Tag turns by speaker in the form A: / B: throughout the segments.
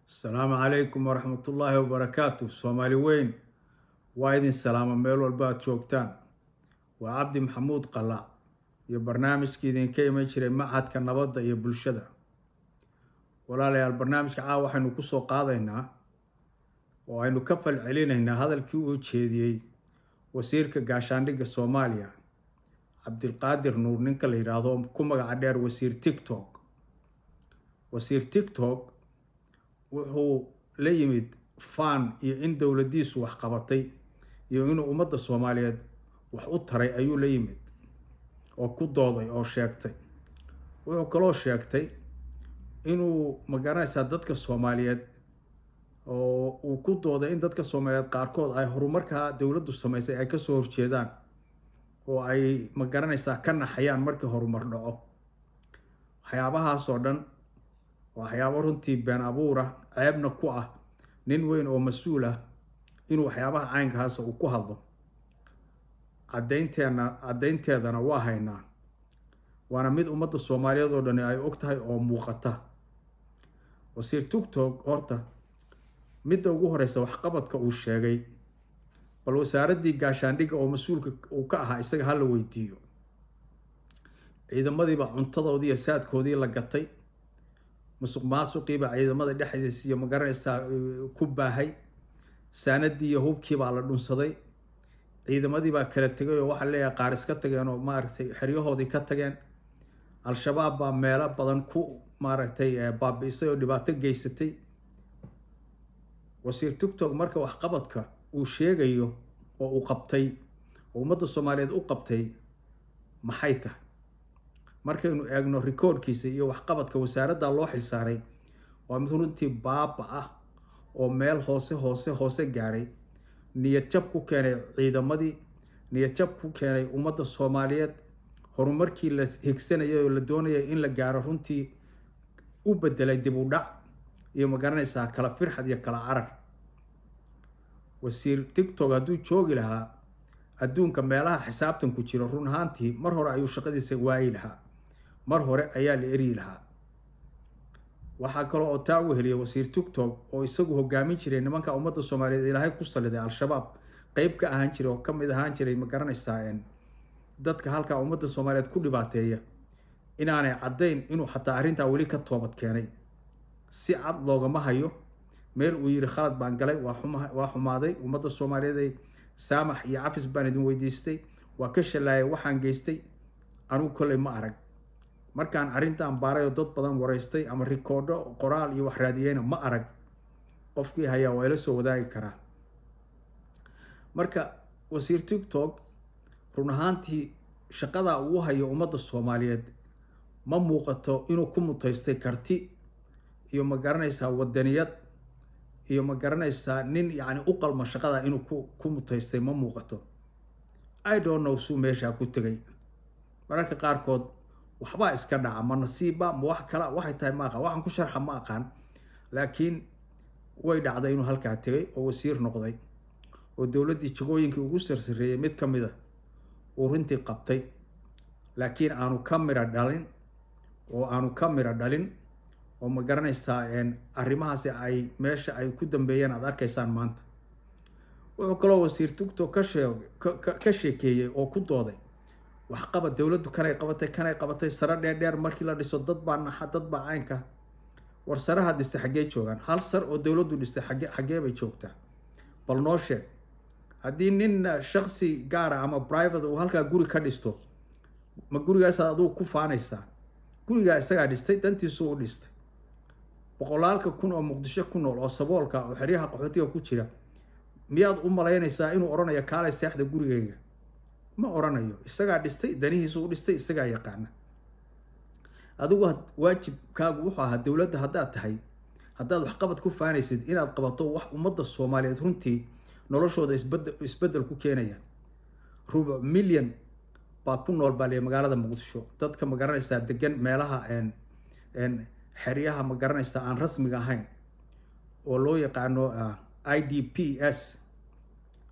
A: Asalaamu calaykum waraxmatullaahi wabarakaatu. Soomaali weyn, waa idin salaama meel walba aad joogtaan. Waa Cabdi Maxamuud Qalaac iyo barnaamijkii idinka iman jiray Machadka Nabadda iyo Bulshada. Walaalayaal, barnaamijka caawa waxaynu kusoo qaadaynaa oo aynu ka falcelinaynaa hadalkii uu jeediyey wasiirka gaashaandhigga Soomaaliya, Cabdilqaadir Nuur, ninka la yidhaahdo ku magaca dheer Wasiir TikTok. Wasiir TikTok wuxuu la yimid faan iyo in dowladdiisu wax qabatay iyo inuu ummadda Soomaaliyeed wax u taray ayuu la yimid oo ku dooday oo sheegtay. Wuxuu kaloo sheegtay inuu, ma garanaysaa, dadka Soomaaliyeed oo uu ku dooday in dadka Soomaaliyeed qaarkood ay horumarkaa dowladdu samaysay ay kasoo horjeedaan oo ay, ma garanaysaa, ka naxayaan markii horumar dhaco. Waxyaabahaasoo dhan waxyaabo runtii been abuur ah, ceebna ku ah nin weyn oo mas-uul ah inuu waxyaabaha caynkaasa uu ku hadlo. Caddaynteena, caddaynteedana waa haynaa, waana mid ummadda Soomaaliyeed oo dhani ay og tahay oo muuqata. Wasiir TikTok, horta midda ugu horeysa, waxqabadka uu sheegay, bal wasaaraddii gaashaandhigga oo mas-uulka uu ka ahaa isaga hala weydiiyo. Ciidamadiiba cuntadoodii iyo saadkoodii la gatay, musuq maasuqiiba ciidamada dhexdiisa iyo, ma garanaysaa, ku baahay, saanadii iyo hubkiibaa la dhunsaday, ciidamadii baa kala tegay oo waxaa leeyahay qaar iska tageen oo, maaragtay, xeryahoodii ka tageen. Al-Shabaab baa meelo badan ku, maaragtay, baabi'isay oo dhibaato geysatay. Wasiir TikTok marka waxqabadka uu sheegayo oo uu qabtay oo ummadda Soomaaliyeed u qabtay maxay tahay? Markaynu eegno rikoodhkiisa iyo waxqabadka wasaaradda loo xilsaaray, waa mid runtii baaba ah oo meel hoose hoose hoose gaaray, niyad jab ku keenay ciidamadii, niyad jab ku keenay ummadda Soomaaliyeed. Horumarkii la higsanayay oo la doonayay in la gaaro runtii u bedelay dib u dhac iyo, ma garanaysaa, kala firxad iyo kala carar. Wasiir TikTok hadduu joogi lahaa adduunka meelaha xisaabtanku jiro, run ahaantii mar hore ayuu shaqadiisa waayi lahaa, mar hore ayaa la eryi lahaa. Waxaa kale oo taa u heliyay wasiir TikTok oo isagu hogaamin jiray nimanka ummadda Soomaaliyeed Ilaahay ku saliday, Al-Shabaab, qeyb ka ahaan jiray oo ka mid ahaan jiray, ma garanaysaa, dadka halkaa ummadda Soomaaliyeed ku dhibaateeya, inaanay caddayn inuu xataa arrintaa weli ka toobad keenay. Si cad loogama hayo meel uu yidhi: "Khalad baan galay, waa xumaaday, ummadda Soomaaliyeed saamax iyo cafis baan idin weydiistay, waa ka shalaayay waxaan geystay." Anigu kolley ma arag. Markaan arrintan baaray oo dad badan waraystay ama rikoodho qoraal iyo wax raadiyeyna, ma arag. Qofkii hayaa waa ila soo wadaagi karaa. Marka wasiir TikTok run ahaantii shaqada uu hayo ummadda Soomaaliyeed ma muuqato inuu ku mutaystay karti iyo, ma garanaysaa, wadaniyad iyo, ma garanaysaa, nin yacni u qalmo shaqada inuu ku mutaystay ma muuqato. I don't know suu meeshaa ku tegay. Mararka qaarkood waxbaa iska dhaca, ma nasiibba, ma wax kala, waxay tahay ma aqaan, waxaan ku sharxa ma aqaan, laakiin way dhacday inuu halkaa tegay oo wasiir noqday oo dowladdii jagooyinkii ugu sarsareeyay mid ka mid a uu runtii qabtay, laakiin aanu ka mira dhalin oo aanu ka mira dhalin oo, ma garanaysaa, arrimahaasi ay meesha ay ku dambeeyeen aad arkaysaan maanta. Wuxuu kaloo wasiir TikTok ka sheekeeyey oo ku dooday waxqabad dowladdu kanay qabatay, kanay qabatay, sare dheer dheer markii la dhiso dad baa naxa, dad baa caynka. War, saraha dhistay xaggee joogaan? Hal sar oo dowladdu dhistay xaggee bay joogtaa? Bal noo sheeg. Haddii nin shaksi gaara ama private uu halkaa guri ka dhisto, ma gurigaasaad adugu ku faanaysaa? Gurigaa isagaa dhistay, dantiisu u dhistay. Boqolaalka kun oo Muqdisho ku nool oo saboolka oo xeryaha qaxootiga ku jira, miyaad u malaynaysaa inuu odhanayo: "Kaalay seexda gurigayga"? Ma odhanayo. Isagaa dhistay, danihiisu u dhistay, isagaa yaqaana. Adigu waajibkaagu wuxuu ahaa, dowladda haddaad tahay, haddaad waxqabad ku faanaysid, inaad qabato wax ummadda Soomaaliyeed runtii noloshooda isbedel ku keenaya. Rubuc milyan baa ku nool baa liya magaalada Muqdisho, dadka, ma garanaysaa, degan meelaha xeryaha, ma garanaysaa, aan rasmiga ahayn oo loo yaqaano IDPs,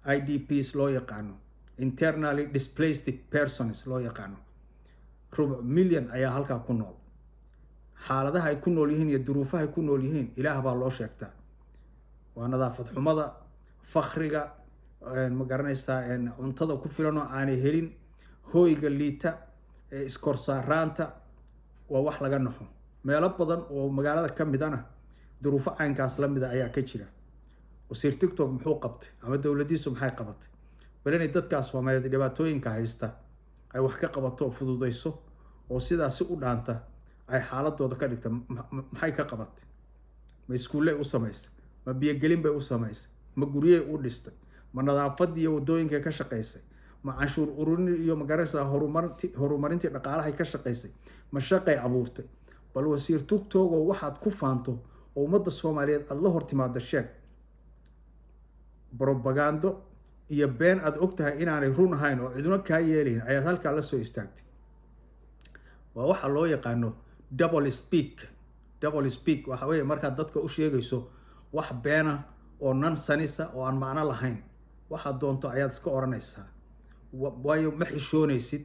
A: IDPs loo yaqaano, internally displaced persons loo yaqaano. Rubuc milyan ayaa halkaa ku nool. Xaaladaha ay ku nool yihiin iyo duruufaha ay ku nool yihiin, Ilaah baa loo sheegtaa. Waa nadaafad xumada, fakriga, ma garanaysaa, cuntada ku filan oo aanay helin, hooyga liita, iskorsaaraanta. Waa wax laga naxo. Meelo badan oo magaalada ka midana duruufo caynkaas la mida ayaa ka jira. Wasiir TikTok muxuu qabtay ama dowladdiisu maxay qabatay? Bal inay dadkaas Soomaaliyeed dhibaatooyinka haysta ay wax ka qabato oo fududayso oo sidaasi u dhaanta ay xaaladooda ka dhigta, maxay ka qabatay? Ma iskuulley u samaysay? Ma biyogelin bay u samaysay? Ma guryey u dhistay? Ma nadaafadii iyo waddooyinkay ka shaqaysay? Ma canshuur ururin iyo, magaraysaa, horumarintii dhaqaalahay ka shaqaysay? Ma shaqay abuurtay? Bal wasiir TikTok-oo, waxaad ku faanto oo ummadda Soomaaliyeed aada la hor timaada sheeg. Brobagando iyo been aada og tahay inaanay run ahayn oo ciduna kaa yeelayn ayaad halkaa la soo istaagtay. Waa waxa loo yaqaano double speak. Double speak waxa weeye markaad dadka u sheegayso wax beena oo nonsense ah oo aan macno lahayn. Waxaad doonto ayaad iska odhanaysaa, waayo ma xishoonaysid,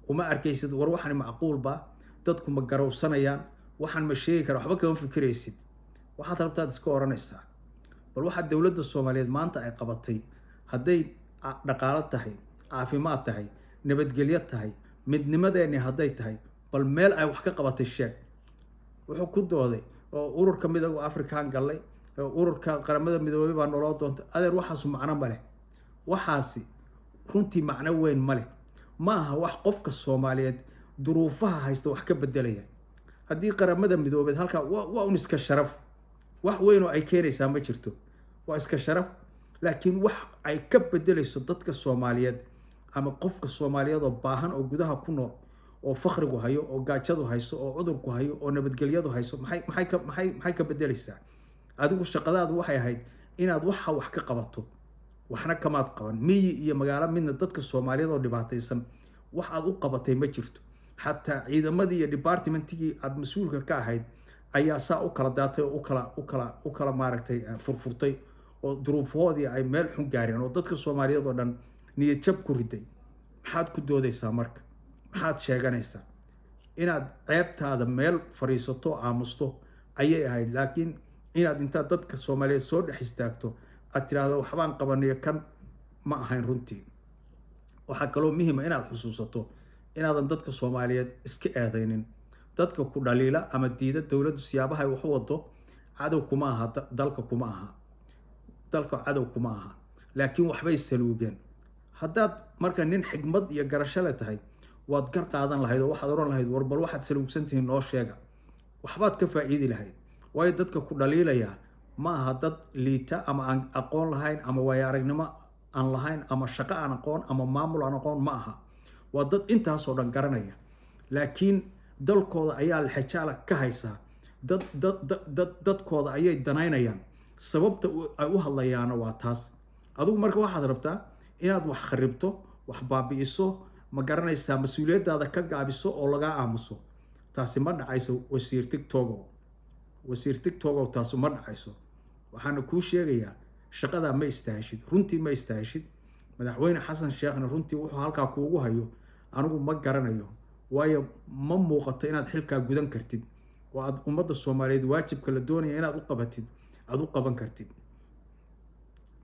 A: uma arkaysid war waxani macquulba, dadku ma garowsanayaan, waxaan ma sheegi kara. Waxba kama fikiraysid, waxaad rabtaad iska odhanaysaa. Bal waxaa dowladda Soomaaliyeed maanta ay qabatay, hadday dhaqaalo tahay, caafimaad tahay, nabadgelyo tahay, midnimadeenni hadday tahay, bal meel ay wax ka qabatay sheeg. Wuxuu ku dooday oo Ururka Midooda Afrikaan gallay oo Ururka Qaramada Midoobay baa naloo doontay. Adeer, waxaasu macno ma leh. Waxaasi runtii macno weyn ma leh. Ma aha wax qofka Soomaaliyeed duruufaha haysta wax ka bedelaya. Haddii Qaramada Midoobeed halkaa, waa un iska sharaf. Wax weyn oo ay keenaysaa ma jirto, waa iska sharaf. Laakiin wax ay ka bedelayso dadka Soomaaliyeed ama qofka Soomaaliyeed oo baahan oo gudaha ku nool oo fakrigu hayo oo gaajadu hayso oo cudurku hayo oo nabadgelyadu hayso, maxay ka bedelaysaa? Adigu shaqadaadu waxay ahayd inaad waxa wax ka qabato, waxna kamaad qaban. Miyi iyo magaalo midna dadka Soomaaliyeed oo dhibaataysan wax aad u qabatay ma jirto. Xataa ciidamadii iyo departmentigii aad mas-uulka ka ahayd ayaa saa u kala daatay oo u kala maaragtay furfurtay oo duruufahoodii ay meel xun gaareen oo dadka Soomaaliyeed oo dhan niyad jab ku riday. Maxaad ku doodaysaa marka? Maxaad sheeganaysaa? Inaad ceebtaada meel fadhiisato, aamusto ayay ahayd. Laakiin inaad intaad dadka Soomaaliyeed soo dhex istaagto aad tiraahdo waxbaan qabanayo, kan ma ahayn runtii. Waxaa kaloo muhiima inaad xusuusato inaadan dadka Soomaaliyeed iska eedaynin. Dadka ku dhaliila ama diida dowladdu siyaabaha ay wax u wado, cadow kuma aha dalka, kuma aha dalka, cadow kuma aha, laakiin waxbay saluugeen. Haddaad marka nin xigmad iyo garasho le tahay, waad gar qaadan lahayd oo waxaad oran lahayd, war bal waxaad saluugsantihiin noo sheega. Waxbaad ka faa'iidi lahayd, waayo dadka ku dhaliilaya ma aha dad liita ama aan aqoon lahayn ama waayo aragnimo aan lahayn ama shaqo aan aqoon ama maamul aan aqoon ma aha. Waa dad intaasoo dhan garanaya, laakiin dalkooda ayaa lexejaala ka haysaa. Dad dad dad dadkooda ayay danaynayaan. Sababta ay u hadlayaana waa taas. Adigu marka waxaad rabtaa inaad wax kharibto, wax baabi'iso, ma garanaysaa, mas-uuliyaddaada ka gaabiso oo lagaa aamuso. Taasi ma dhacayso, wasiir TikTokow. Wasiir TikTokow, taasu ma dhacayso. Waxaana kuu sheegayaa, shaqadaa ma istaahishid, runtii ma istaahishid. Madaxweyne Xasan Sheekhna runtii wuxuu halkaa kuugu hayo anigu ma garanayo, waayo ma muuqato inaad xilkaa gudan kartid oo aad ummadda Soomaaliyeed waajibka la doonaya inaad u qabatid aada u qaban kartid.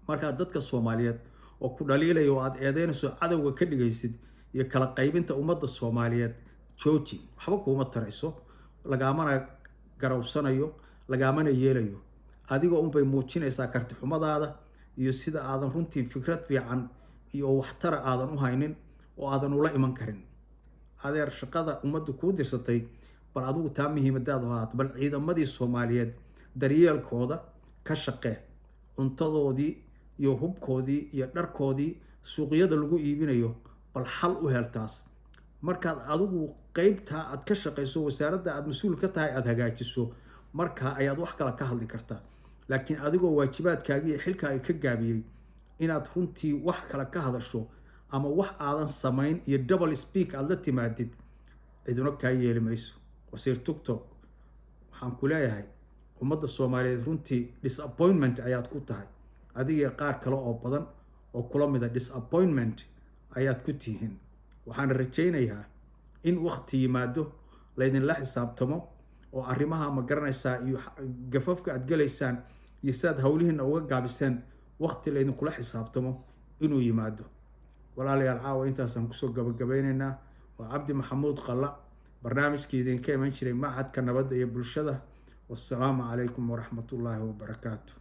A: Markaa dadka Soomaaliyeed oo ku dhaliilaya oo aad eedeynayso, cadowga ka dhigaysid iyo kala qaybinta ummadda Soomaaliyeed jooji. Waxba kuuma tarayso, lagaamana garawsanayo, lagaamana yeelayo. Adiga unbay muujinaysaa karti xumadaada iyo sida aadan runtii fikrad fiican iyo waxtara aadan u haynin oo aadan ula iman karin. Adeer, shaqada ummadda kuu dirsatay bal adigu taa muhiimadaadu ahaato. Bal ciidamadii Soomaaliyeed daryeelkooda ka shaqee, cuntadoodii iyo hubkoodii iyo dharkoodii suuqyada lagu iibinayo, bal xal u hel taas. Markaad adigu qeybtaa aad ka shaqayso, wasaaradda aad mas-uul ka tahay aada hagaajiso, markaa ayaad wax kale ka hadli kartaa. Laakiin adigoo waajibaadkaagii iyo xilkaaga ka gaabiyey, inaad runtii wax kale ka hadasho ama wax aadan samayn iyo double speak aada la timaadid, ciduna kaa yeeli mayso. Wasiir TikTok, waxaan ku leeyahay, ummadda Soomaaliyeed runtii disappointment ayaad ku tahay. Adiga qaar kale oo badan oo kula mida disappointment ayaad ku tihiin. Waxaan rajaynayaa in wakti yimaado laydinla xisaabtamo. Oo arrimaha, ma garanaysaa, iyo gafafka aad gelaysaan iyo sidaad howlihiina uga gaabiseen, waqti laydinkula xisaabtamo inuu yimaado. Walaalayaal, caawa intaasaan kusoo gabagabeynaynaa. Waa Cabdi Maxamuud Qalla, barnaamijkii idinka iman jiray Machadka Nabadda iyo Bulshada. Wassalaamu calaykum waraxmatullaahi wabarakaatu.